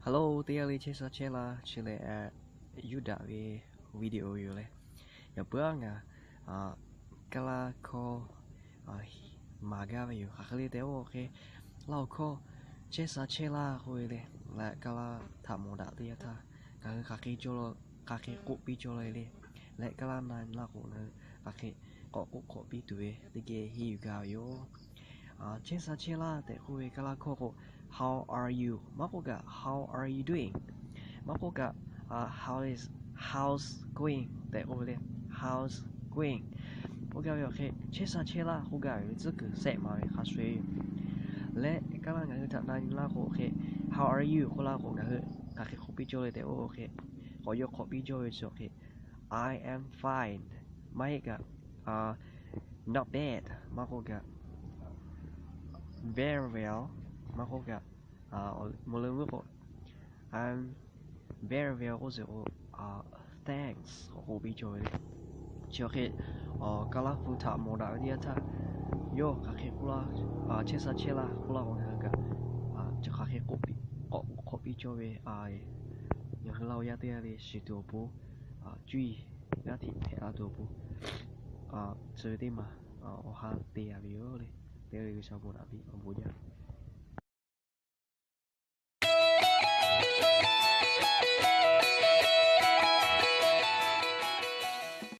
Hello, teˇ g'aˇ le chehˇ sha chehˇ laˇ chi lehˬ, yuˇ daꞈ ve video yoˬ leh, yaꞈ puiˉ aˉ ngaˬ Kaˇlaˇ hkawˇ maˍ gaˇ ve yoˬ. Hk'aˬ hk'e le tehꞈ k'oˆ hk'e, Laˇ huˍ hkawˇ chehˇ sha chehˇ laˇ k'oˆ ve le, leh Kaˇlaˇ htaꞈ mawˬ daꞈ teˇ yanˇ htaˇ ngaˬ hui hk'aˬ hk'e k'oˆ piˇ cawˇ le le, leh Kaˇlaˇ na nyi laˇ k'o ngaˬ hui hk'aˬ hk'e k'awꞈ k'oˆ k'awꞈ piˇ tuˬ ve teˇ geh henˇ yuˬ gaˇ ve yoˬ. Chehˇ sha chehˇ laˇ tehꞈ k'oˆ ve Kaˇlaˇ hkawˇ k'o, how are you maˇ k'oˆ kaꞈ how are you doing, maˇ k'oˆ kaꞈ how is, how's going tehꞈ k'oˆ ve le, how's going k'oˆ gaˇ ve awˬ hk'e, chehˇ sha chehˇ laˇ k'oˆ gaˇ ve tcuhˉ kuiˬ shehˆ ma ve hk'a shuˍ leh, Kaˇlaˇ ngaˬ hui htaꞈ na nyi laˇ k'o hk'e, how are you k'oˆ laˇ k'o ngaˬ hui hk'aˬ hk'e k'oˆ piˇ cawˇ le tehꞈ k'oˆ hk'e, k'awꞈ yawˇ k'awꞈ piˇ cawˇ ve chi awˬ hk'e, I am fine maˇ heˆ kaꞈ not bad maˇ k'oˆ kaꞈ very well maˇ k'oˆ kaꞈ, mvuhˇ leuˉ vuiˬ k'o, I'm very well k'oˆ sheˍ k'o, thanks k'awꞈ k'oˆ piˇ cawˇ ve le. Chi awˬ hk'e Kaˇlaˇ hpu htaꞈ mawˬ daꞈ ve teˇ yanˇ htaˇ, yawˇ hk'aˬ hk'e k'oˆ laˇ, chehˇ sha chehˇ laˇ k'oˆ laˇ k'o ngaˬ hui kaꞈ chi hk'aˬ hk'e k'awꞈ k'oˆ k'awꞈ piˇ cawˇ ve, ngaˬ hui Laˇ huˍ yaˇ teˇ g'aˇ le shiˍ tuˬ awˬ pon, cuˇ yiˍ g'aˇ hteꞈ hpehꞈ la tuˬ awˬ pon, chi ve teˇ maˬ awˬ ha te a ve yoˬ le. Teˇ g'aˇ le G'uiˬsha mawˬ daꞈ piˇ awˬ bon jaˇ.